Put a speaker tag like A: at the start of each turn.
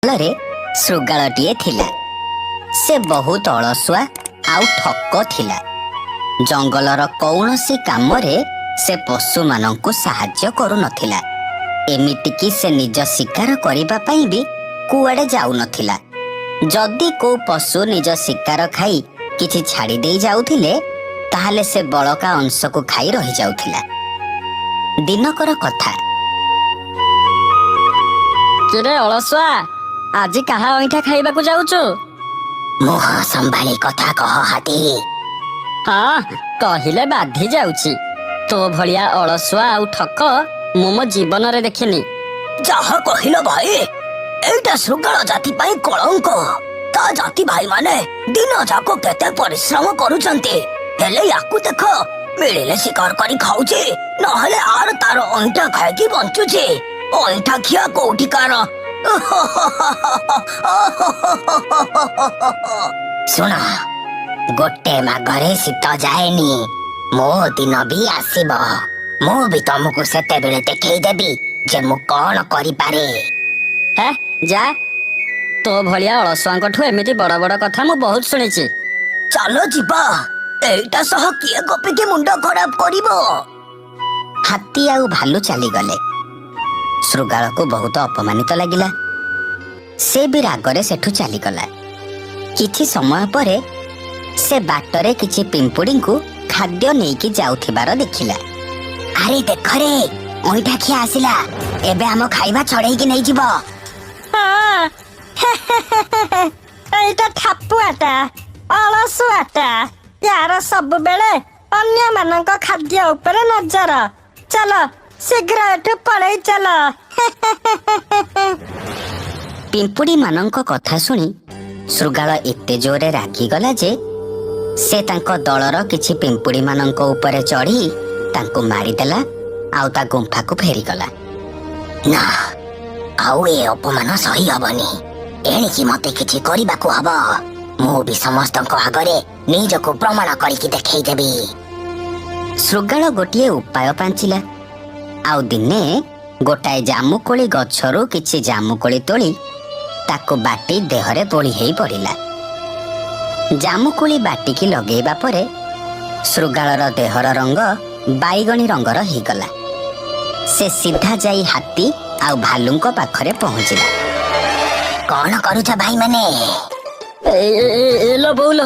A: ଜଙ୍ଗଲରେ ଶୃଗାଳଟିଏ ଥିଲା। ସେ ବହୁତ ଅଳସୁଆ ଆଉ ଠକ ଥିଲା। ଜଙ୍ଗଲର କୌଣସି କାମରେ ସେ ପଶୁମାନଙ୍କୁ ସାହାଯ୍ୟ କରୁନଥିଲା। ଏମିତିକି ସେ ନିଜ ଶିକାର କରିବା ପାଇଁ ବି କୁଆଡ଼େ ଯାଉନଥିଲା। ଯଦି କୋଉ ପଶୁ ନିଜ ଶିକାର ଖାଇ କିଛି ଛାଡ଼ି ଦେଇ ଯାଉଥିଲେ, ତାହେଲେ ସେ ବଳକା ଅଂଶକୁ ଖାଇ ରହିଯାଉଥିଲା। ଦିନକର କଥା।
B: କିରେ ଅଳସୁଆ, ଆଜି କାହା ଅଇଁଠା ଖାଇବାକୁ ଯାଉଛୁ?
A: ମୁହଁ ସମ୍ଭାଳି କଥା କହ ହାତୀ।
B: ହଁ, କହିଲେ ବାଧି ଯାଉଛି। ତୋ ଭଳିଆ ଅଳସୁଆ ଆଉ ଠକ ମୁଁ ମୋ ଜୀବନରେ ଦେଖିନି।
A: ଯାହା କହିଲ ଭାଇ, ଏଇଟା ଶୃଗାଳ ଜାତି ପାଇଁ କଳଙ୍କ। ତା ଜାତି ଭାଇମାନେ ଦିନ ଯାକ କେତେ ପରିଶ୍ରମ କରୁଛନ୍ତି, ହେଲେ ୟାକୁ ଦେଖ, ମିଳିଲେ ଶିକାର କରି ଖାଉଛି, ନହେଲେ ଆର ତାର ଅଇଁଠା ଖାଇକି ବଞ୍ଚୁଛି। ଅଇଁଠା ଖିଆ କୋଉଠିକାର। ଶୁଣ, ଗୋଟେ ମାଘରେ ଶୀତ ଯାଏନି। ମୋ ଦିନ ବି ଆସିବ। ମୁଁ ବି ତମକୁ ସେତେବେଳେ ଦେଖେଇଦେବି ଯେ ମୁଁ କଣ କରିପାରେ।
B: ହେ ଯା, ତୋ ଭଳିଆ ଅଳସୁଆଙ୍କଠୁ ଏମିତି ବଡ ବଡ କଥା ମୁଁ ବହୁତ ଶୁଣିଛି।
A: ଚାଲ ଯିବା, ଏଇଟା ସହ କିଏ ଗପିକି ମୁଣ୍ଡ ଖରାପ କରିବ? ହାତୀ ଆଉ ଭାଲୁ ଚାଲିଗଲେ। ଶୃଗାଳକୁ ବହୁତ ଅପମାନିତ ଲାଗିଲା। ସେ ବି ରାଗରେ ସେଠୁ ଚାଲିଗଲା। କିଛି ସମୟ ପରେ ସେ ବାଟରେ କିଛି ପିମ୍ପୁଡ଼ିଙ୍କୁ ଖାଦ୍ୟ ନେଇକି ଯାଉଥିବାର ଦେଖିଲା। ଆରେ ଦେଖରେ, ଅଇଁଠା ଖିଆ ଆସିଲା। ଏବେ ଆମ ଖାଇବା ଛଡେଇକି ନେଇଯିବ।
B: ହଁ, ଏଇଟା ଠାପୁଆଟା, ଅଳସୁଆଟା। ୟାର ସବୁବେଳେ ଅନ୍ୟମାନଙ୍କ ଖାଦ୍ୟ ଉପରେ ନଜର। ଚାଲ, ଶୀଘ୍ର ଏଠୁ ପଳେଇ ଚାଲ।
A: ପିମ୍ପୁଡ଼ି ମାନଙ୍କ କଥା ଶୁଣି ଶୃଗାଳ ଏତେ ଜୋରରେ ରାଗିଗଲା ଯେ ସେ ତାଙ୍କ ଦଳର କିଛି ପିମ୍ପୁଡ଼ି ମାନଙ୍କ ଉପରେ ଚଢି ତାଙ୍କୁ ମାରିଦେଲା ଆଉ ତା ଗୁମ୍ଫାକୁ ଫେରିଗଲା। ନା, ଆଉ ଏ ଅପମାନ ସହି ହବନି। ଏଣିକି ମତେ କିଛି କରିବାକୁ ହବ। ମୁଁ ବି ସମସ୍ତଙ୍କ ଆଗରେ ନିଜକୁ ପ୍ରମାଣ କରିକି ଦେଖେଇଦେବି। ଶୃଗାଳ ଗୋଟିଏ ଉପାୟ ପାଞ୍ଚିଲା ଆଉ ଦିନେ ଗୋଟାଏ ଜାମୁକୋଳି ଗଛରୁ କିଛି ଜାମୁକୋଳି ତୋଳି ତାକୁ ବାଟି ଦେହରେ ବୋଳି ହେଇ ପଡ଼ିଲା। ଜାମୁକୋଳି ବାଟିକି ଲଗେଇବା ପରେ ଶୃଗାଳର ଦେହର ରଙ୍ଗ ବାଇଗଣୀ ରଙ୍ଗର ହେଇଗଲା। ସେ ସିଧା ଯାଇ ହାତୀ ଆଉ ଭାଲୁଙ୍କ ପାଖରେ ପହଞ୍ଚିଲା। କଣ କରୁଛ ଭାଇମାନେ?
B: ଏ ଲୋ ବୋଉଲୋ।